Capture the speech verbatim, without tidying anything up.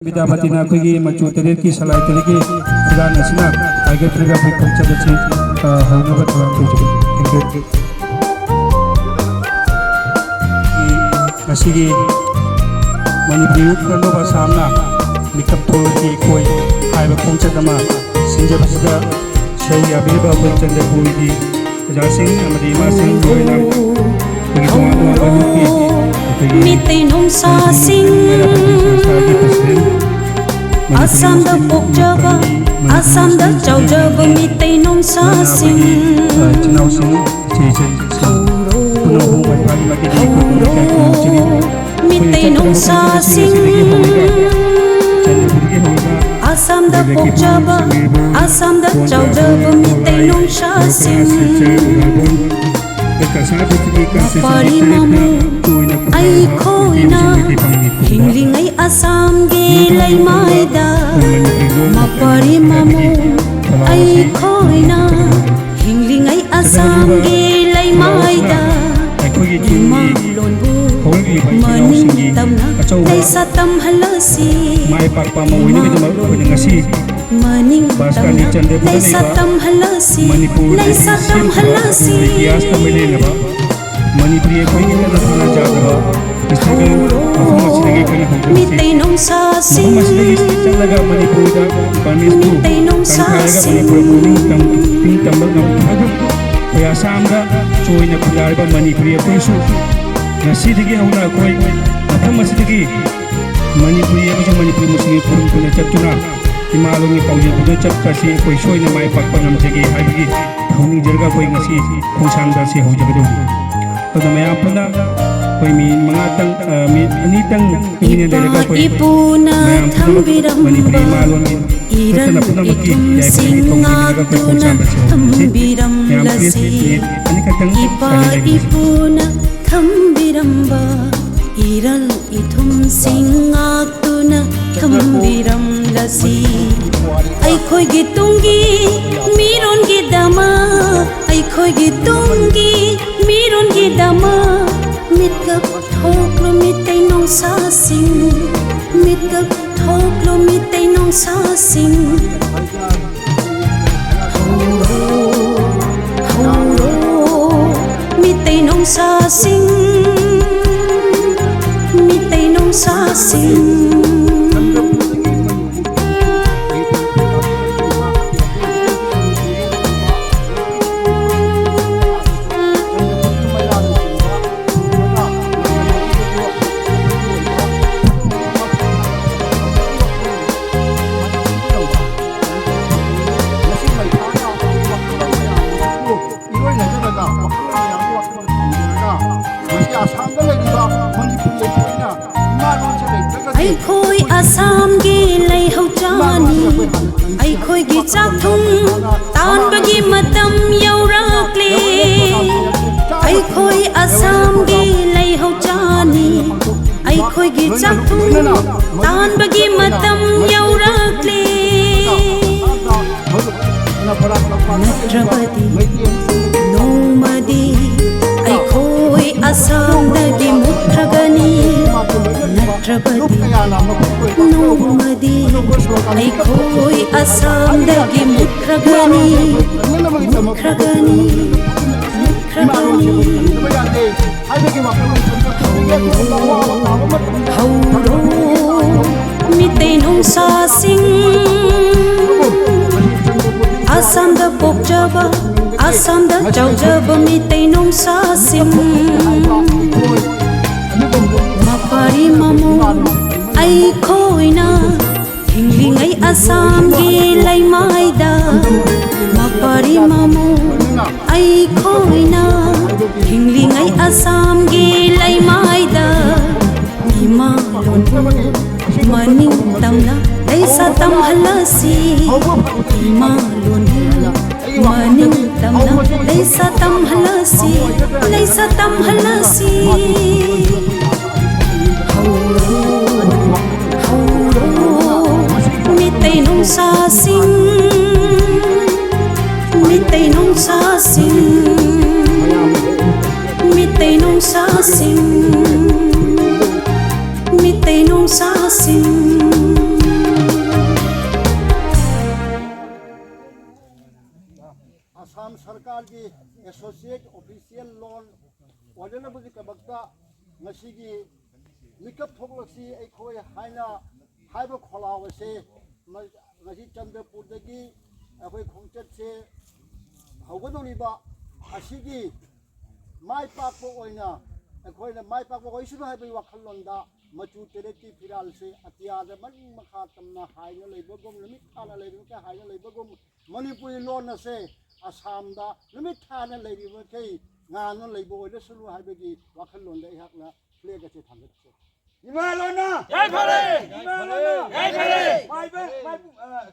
ꯕꯤꯗ꯭ꯌꯥꯄꯇꯤꯅ ꯑꯩꯈꯣꯏꯒꯤ ꯃꯆꯨ ꯇꯔꯦꯠꯀꯤ ꯁꯂꯥꯏ ꯇꯔꯦꯠꯀꯤ ꯐꯤꯔꯥꯜ ꯑꯁꯤꯅ ꯍꯥꯏꯒꯠꯄꯤꯔꯒ ꯑꯩꯈꯣꯏ ꯈꯣꯡꯆꯠ ꯑꯁꯤ, ꯑ, ꯍꯧꯅꯕ ꯊꯧꯔꯥꯡ ꯇꯧꯖꯔꯤ꯫ Thank you꯫ ꯉꯁꯤꯒꯤ ꯃꯅꯤꯄꯨꯔ ꯌꯨꯠ ꯐ꯭ꯔꯟ ꯑꯣꯐ ꯑꯁꯥꯝꯅ ꯃꯤꯀꯞ ꯊꯣꯛꯂꯛꯂꯤ ꯑꯩꯈꯣꯏ ꯍꯥꯏꯕ ꯈꯣꯡꯆꯠ ꯑꯃ ꯁꯤꯟꯖꯕꯁꯤꯗ ꯁꯔꯨꯛ ꯌꯥꯕꯤꯔꯤꯕ ꯑꯩꯈꯣꯏ ꯆꯟꯗ꯭ꯔꯄꯨꯔꯒꯤ ꯑꯣꯖꯥꯁꯤꯡ ꯑꯃꯗꯤ ꯏꯃꯥꯁꯤꯡ, ꯂꯣꯏꯅ ꯑꯩꯈꯣꯏꯒꯤ ꯇꯣꯉꯥꯟ ꯇꯣꯉꯥꯟꯕ ꯂꯨꯞꯀꯤ ꯑꯩꯈꯣꯏꯒꯤ ꯃꯤꯇꯩ ꯅꯨꯡꯁꯥꯁꯤꯡ ꯃꯅꯤꯄꯨꯔ ꯁꯪꯁꯊꯥꯒꯤ president, ꯃꯅꯤꯄꯨꯔꯤ ꯑꯁꯥꯝꯗ ꯃꯨꯁꯂꯤꯝ ꯄꯣꯛꯆꯕ, ꯃꯅꯤꯄꯨꯔꯤ ꯑꯁꯥꯝꯗ ꯃꯨꯁꯂꯤꯝ ꯆꯥꯎꯖꯕ ꯃꯤꯇꯩ ꯅꯨꯡꯁꯥꯁꯤꯡ꯫ ꯑꯩꯈꯣꯏꯒꯤ, ꯑ, ꯏꯆꯤꯟ ꯏꯅꯥꯎꯁꯤꯡ, ꯏꯆꯦ ꯏꯆꯟ ꯄꯨꯝꯅꯃꯛꯄꯨ ꯃꯥꯏ ꯄꯥꯛꯅ ꯃꯥꯏꯀꯩꯗꯒꯤ ꯑꯩꯈꯣꯏ ꯈꯨꯔꯨꯝꯖꯔꯤ꯫ ꯑꯩꯈꯣꯏ ꯃꯤꯇꯩ ꯆꯠꯀꯗꯕ ꯈꯣꯡꯆꯠ ꯑꯁꯤ ꯅꯨꯡꯁꯥꯁꯤꯡ꯫ ꯉꯁꯤꯗꯒꯤ ꯍꯧꯔꯒ ꯆꯟꯗ꯭ꯔꯄꯨꯔꯗꯒꯤ ꯍꯧꯔꯒ ꯑꯁꯥꯝꯗ ꯑꯗꯨꯗꯒꯤ ꯄꯣꯛꯆꯕ, ꯄꯨꯡ ꯑꯁꯥꯝꯗ ꯐꯣꯟ ꯆꯥꯎꯖꯕ ꯆꯥꯎꯖꯕ ꯃꯤꯇꯩ ꯋꯥꯏ, ꯅꯨꯡꯁꯥꯁꯤꯡ꯫ ꯗꯦꯃꯣꯀ꯭ꯔꯥꯁꯤ ꯆꯦꯌꯔ ꯎꯔꯥꯕꯣꯟ, ꯀꯁꯥꯔ ꯗꯤꯁꯇ꯭ꯔꯤꯛꯀꯤ ꯀꯟꯁꯇꯤꯇ꯭ꯌꯨꯁꯟ ꯃꯄꯥꯔꯤ ꯃꯃꯨ ꯇꯣꯏꯅ ꯈꯨꯟꯗꯥꯕ ꯑꯩꯈꯣꯏꯅ ꯃꯤꯇꯩ ꯃꯆꯥ ꯃꯤꯇꯩ ꯄꯥꯡꯒꯜ ꯈꯨꯟꯗꯥ꯫ ꯍꯤꯡꯂꯤꯉꯩ ꯑꯁꯥꯝꯒꯤ ꯃꯤꯑꯣꯏꯕ ꯂꯩꯃꯥꯏꯗ꯫ ꯈꯨꯟꯅꯥꯏꯒꯤ ꯂꯣꯟ ꯃꯄꯥꯔꯤ ꯃꯃꯨ ꯍꯥꯏꯕꯗꯤ ꯊꯧꯔꯥꯡ ꯑꯁꯤ ꯑꯩꯈꯣꯏꯅ ꯍꯤꯡꯂꯤꯉꯩ ꯑꯁꯥꯝꯒꯤ ꯂꯩꯃꯥꯏꯗ꯫ ꯑꯩꯈꯣꯏꯒꯤ ꯇꯨꯡꯒꯤ ꯏꯃꯥ ꯂꯣꯟꯕꯨ ꯍꯧꯔꯛꯂꯤꯕ ꯏꯆꯤꯜ ꯏꯅꯥꯎꯁꯤꯡꯒꯤ ꯃꯅꯤꯡ ꯇꯝꯅ ꯑꯆꯧꯕ ꯂꯩꯁꯥ ꯇꯝꯍꯜꯂꯁꯤ꯫ ꯃꯥꯏ ꯄꯥꯛꯄ ꯑꯃ ꯑꯣꯏꯅꯕꯒꯤꯗꯃꯛ ꯑꯩꯈꯣꯏꯅ ꯉꯁꯤ ꯃꯅꯤꯡ ꯕꯥꯁꯀꯥꯟꯒꯤ ꯇꯝꯅ ꯆꯟꯗ꯭ꯔꯄꯨꯔꯗ ꯂꯩꯁꯥ ꯂꯩꯕ ꯇꯝꯍꯜꯂꯁꯤ, ꯃꯅꯤꯄꯨꯔꯗꯒꯤ ꯂꯩꯁꯥ ꯁꯦꯝꯈꯤꯕ ꯇꯝꯍꯜꯂꯁꯤ꯫ ꯃꯅꯤꯄꯨꯔꯒꯤ ꯏꯇꯤꯍꯥꯁꯀ ꯃꯔꯤ ꯂꯩꯅꯕ ꯃꯅꯤꯄꯨꯔꯤ ꯑꯩꯈꯣꯏꯒꯤ ꯇꯠꯅ ꯊꯥꯅ ꯌꯥꯗꯕ ꯐꯦꯁꯇꯤꯚꯦꯜ ꯃꯐꯝ ꯑꯁꯤꯗꯒꯤ ꯑꯩꯈꯣꯏꯅ ꯍꯧꯖꯔꯛꯂꯤ꯫ ꯃꯤꯇꯩ ꯅꯨꯡꯁꯥꯁꯤꯡ, ꯃꯐꯝ ꯑꯁꯤꯗꯒꯤ ꯆꯠꯂꯒ ꯃꯅꯤꯄꯨꯔꯗ ꯕꯔꯃꯤꯁꯄꯨ ꯃꯤꯇꯩ ꯇꯪꯈꯥꯏꯔꯒ ꯅꯨꯡꯁꯥꯁꯤꯡ, ꯃꯅꯤꯄꯨꯔꯕꯨ ꯅꯤꯡꯇꯝ, ꯅꯤꯡꯇꯝꯕ ꯉꯝꯈꯤꯕꯒꯨꯝ ꯑꯩꯈꯣꯏ ꯑꯁꯥꯝꯗ ꯆꯣꯏꯅ ꯈꯨꯟꯗꯥꯔꯤꯕ ꯃꯅꯤꯄꯨꯔꯤ ꯑꯩꯈꯣꯏꯁꯨ ꯉꯁꯤꯗꯒꯤ ꯍꯧꯅ ꯑꯩꯈꯣꯏ ꯃꯐꯝ ꯑꯁꯤꯗꯒꯤ ꯃꯅꯤꯄꯨꯔꯤ ꯑꯃꯁꯨꯡ ꯃꯅꯤꯄꯨꯔꯤ ꯃꯁꯦꯟꯒꯤ ꯈꯨꯔꯨꯝ ꯄꯨꯟꯅ ꯆꯠꯇꯨꯅ ꯏꯃꯥ ꯂꯣꯟꯒꯤ ꯄꯥꯎꯖꯦꯜ ꯄꯨꯟꯅ ꯆꯠꯄ ꯑꯁꯤ ꯑꯩꯈꯣꯏ ꯁꯣꯏꯗꯅ ꯃꯥꯏ ꯄꯥꯛꯄ ꯉꯝꯖꯒꯦ ꯍꯥꯏꯕꯒꯤ ꯊꯧꯅꯤꯖꯔꯒ ꯑꯩꯈꯣꯏ ꯉꯁꯤ ꯈꯣꯡꯁꯥꯡꯗ ꯑꯁꯤ ꯍꯧꯖꯒꯗꯧꯔꯤ꯫ ꯑꯗꯨꯅ ꯃꯌꯥꯝ ꯄꯨꯟꯅ ꯑꯩꯈꯣꯏ ꯃꯤꯅꯤꯠ ꯃꯉꯥꯇꯪ, ꯑ, ꯃꯤꯅꯤꯠ ꯑꯅꯤꯇꯪ ꯇꯨꯃꯤꯟꯅ ꯏꯄꯥ ꯂꯩꯔꯒ ꯑꯩꯈꯣꯏ ꯏꯄꯨꯅ ꯃꯌꯥꯝ ꯄꯨꯝꯅꯃꯛ ꯊꯝꯕꯤꯔꯝꯕ ꯃꯅꯤꯄꯨꯔꯤ ꯏꯃꯥ ꯂꯣꯟꯒꯤ ꯏꯔꯜ ꯅꯠꯇꯅ ꯄꯨꯝꯅꯃꯛꯀꯤ ꯏꯊꯨꯝꯁꯤꯡ ꯌꯥꯏꯐꯕꯒꯤ ꯊꯧꯅꯤꯅ ꯉꯥꯛꯇꯨꯅ ꯂꯩꯔꯒ ꯑꯩꯈꯣꯏ ꯈꯣꯡꯁꯥꯡꯗ ꯑꯁꯤ ꯍꯧꯖꯔꯁꯤ꯫ ꯃꯌꯥꯝ ꯊꯝꯕꯤꯔꯝꯂꯁꯤ꯫ ꯄ꯭ꯂꯤꯖ ꯃꯤꯅꯤꯠ ꯑꯅꯤꯈꯛꯇꯪ ꯏꯄꯥ ꯁꯥꯏꯂꯦꯟ ꯂꯩꯕꯤꯁꯤ꯫ ꯏꯄꯨꯅ ꯊꯝꯕꯤꯔꯝꯕ ꯏꯔꯜ ꯏꯊꯨꯝꯁꯤꯡ ꯉꯥꯛꯇꯨꯅ ꯊꯝꯕꯤꯔꯝꯂꯁꯤ꯫ ꯑꯩꯈꯣꯏꯒꯤ ꯇꯨꯡꯒꯤ ꯃꯤꯔꯣꯟꯒꯤꯗꯃꯛ, ꯑꯩꯈꯣꯏꯒꯤ ꯇꯨꯡꯒꯤ ꯃꯤꯔꯣꯟꯒꯤꯗꯃꯛ ꯃꯤꯠꯀꯞ ꯊꯣꯛꯂꯨ ꯃꯤꯇꯩ ꯅꯨꯡꯁꯥꯁꯤꯡ, ꯃꯤꯠꯀꯞ ꯊꯣꯛꯂꯣ ꯃꯤꯇꯩ ꯅꯨꯡꯁꯥꯁꯤꯡ, ꯍꯧꯔꯣ, ꯍꯧꯔꯣ, ꯃꯤꯇꯩ ꯅꯨꯡꯁꯥꯁꯤꯡ, ꯃꯤꯇꯩ ꯅꯨꯡꯁꯥꯁꯤꯡ꯫ ꯏꯔꯣꯏꯅꯖꯔꯒ ꯋꯥꯈꯜꯂꯣꯟ ꯃꯌꯥꯝꯗꯨ ꯋꯥꯈꯜꯂꯣꯟ ꯊꯝꯖꯔꯒ ꯃꯁꯤ ꯑꯁꯥꯝꯗ ꯂꯩꯔꯤꯕ ꯃꯅꯤꯄꯨꯔꯤ ꯑꯩꯈꯣꯏꯅ ꯏꯃꯥ ꯂꯣꯟꯁꯦ ꯂꯩꯇ꯭ꯔꯒꯗꯤ ꯑꯩꯈꯣꯏ ꯑꯁꯥꯝꯒꯤ ꯂꯩꯍꯧ ꯆꯥꯅꯤ, ꯑꯩꯈꯣꯏꯒꯤ ꯆꯥꯛ ꯊꯨꯝ ꯇꯥꯟꯕꯒꯤ ꯃꯇꯝ ꯌꯧꯔꯛꯂꯦ꯫ ꯑꯩꯈꯣꯏ ꯑꯁꯥꯝꯒꯤ ꯂꯩꯍꯧ ꯆꯥꯅꯤ, ꯑꯩꯈꯣꯏꯒꯤ ꯆꯥꯛ ꯊꯨꯝ ꯇꯥꯟꯕꯒꯤ ꯃꯇꯝ ꯌꯧꯔꯛꯂꯦ꯫ ꯅꯠꯇ꯭ꯔꯕꯗꯤ ꯅꯣꯡꯃꯗꯤ ꯑꯩꯈꯣꯏ ꯑꯁꯥꯝꯗꯒꯤ ꯃꯨꯠꯈ꯭ꯔꯒꯅꯤ꯫ ꯅꯠꯇ꯭ꯔꯕꯗꯤ ꯅꯣꯡꯃꯗꯤ ꯑꯩꯈꯣꯏ ꯑꯁꯥꯝꯗꯒꯤ ꯃꯨꯠꯈ꯭ꯔꯒꯅꯤ, ꯃꯨꯠꯈ꯭ꯔꯒꯅꯤ, ꯃꯨꯠꯈ꯭ꯔꯒꯅꯤ꯫ ꯍꯧꯔꯣ, ꯃꯤꯇꯩ ꯅꯨꯡꯁꯥꯁꯤꯡ, ꯑꯁꯥꯝꯗ ꯄꯣꯛꯆꯕ, ꯑꯁꯥꯝꯗ ꯆꯥꯎꯖꯕ ꯃꯤꯇꯩ ꯅꯨꯡꯁꯥꯁꯤꯡ꯫ ꯃꯄꯥꯔꯤ ꯃꯃꯨ ꯑꯩꯈꯣꯏꯅ ꯍꯤꯡꯂꯤꯉꯩ ꯑꯁꯥꯝꯒꯤ ꯂꯩꯃꯥꯏꯗ, ꯃꯄꯥꯔꯤ ꯃꯃꯨ ꯑꯩꯈꯣꯏꯅ ꯍꯤꯡꯂꯤꯉꯩ ꯑꯁꯥꯝꯒꯤ ꯂꯩꯃꯥꯏꯗ ꯏꯃꯥ ꯂꯣꯟꯕꯨ ꯃꯅꯤꯡ ꯇꯝꯅ ꯂꯩꯁꯥ ꯇꯝꯍꯜꯂꯁꯤ꯫ ꯏꯃꯥ ꯂꯣꯟꯕꯨ ꯃꯅꯤꯡ ꯇꯝꯅ ꯂꯩꯁꯥ ꯇꯝꯍꯜꯂꯁꯤ, ꯂꯩꯁꯥ ꯇꯝꯍꯜꯂꯁꯤ꯫ ꯍꯧꯔꯣ, ꯍꯧꯔꯣ, ꯃꯤꯇꯩ ꯅꯨꯡꯁꯥꯁꯤꯡ, ꯃꯤꯇꯩ ꯅꯨꯡꯁꯥꯁꯤꯡ, ꯃꯤꯇꯩ ꯅꯨꯡꯁꯥꯁꯤꯡ, ꯃꯤꯇꯩ ꯅꯨꯡꯁꯥꯁꯤꯡ꯫ ꯑꯦꯁꯣꯁꯤꯌꯦꯠ ꯑꯣꯐꯤꯁꯤꯌꯦꯜ ꯂꯣꯟ ꯑꯣꯏꯅꯅꯕꯒꯤꯗꯃꯛꯇ ꯉꯁꯤꯒꯤ ꯃꯤꯀꯞ ꯊꯣꯛꯂꯛꯁꯤ ꯑꯩꯈꯣꯏ ꯍꯥꯏꯅ ꯍꯥꯏꯕ ꯈꯣꯜꯂꯥꯎ ꯑꯁꯦ ꯉꯁꯤ ꯆꯟꯗ꯭ꯔꯄꯨꯔꯗꯒꯤ ꯑꯩꯈꯣꯏ ꯈꯣꯡꯆꯠꯁꯦ ꯍꯧꯒꯗꯧꯔꯤꯕ ꯑꯁꯤꯒꯤ ꯃꯥꯏ ꯄꯥꯛꯄ ꯑꯣꯏꯅ ꯑꯩꯈꯣꯏꯅ ꯃꯥꯏ ꯄꯥꯛꯄ ꯑꯣꯏꯁꯅꯨ ꯍꯥꯏꯕꯒꯤ ꯋꯥꯈꯜꯂꯣꯟꯗ ꯃꯆꯨ ꯇꯔꯦꯠꯀꯤ ꯐꯤꯔꯥꯜꯁꯦ ꯑꯇꯤꯌꯥꯗ ꯃꯅꯤꯡ ꯃꯈꯥ ꯇꯝꯅ ꯍꯥꯏꯅ ꯂꯩꯕꯒꯨꯝ, ꯅꯨꯃꯤꯠ ꯊꯥꯅ ꯂꯩꯕꯒ ꯍꯥꯏꯅ ꯂꯩꯕꯒꯨꯝ, ꯃꯅꯤꯄꯨꯔꯤ ꯂꯣꯟ ꯑꯁꯦ ꯑꯁꯥꯝꯗ ꯅꯨꯃꯤꯠ ꯊꯥꯅ ꯂꯩꯔꯤꯕ ꯃꯈꯩ ꯉꯥꯟꯅ ꯂꯩꯕ ꯑꯣꯏꯔꯁꯅꯨ ꯍꯥꯏꯕꯒꯤ ꯋꯥꯈꯜꯂꯣꯟꯗ ꯑꯩꯍꯥꯛꯅ ꯐ꯭ꯂꯦꯒ ꯑꯁꯦ ꯊꯥꯡꯒꯠꯆꯔꯤ꯫ ꯏꯃꯥ ꯂꯣꯟꯅ ꯌꯥꯏꯐꯔꯦ! ꯏꯃꯥ ꯂꯣꯟꯅ ꯌꯥꯏꯐꯔꯦ! ꯃꯥꯏꯕ-, ꯃꯥꯏꯕ-, ꯑ,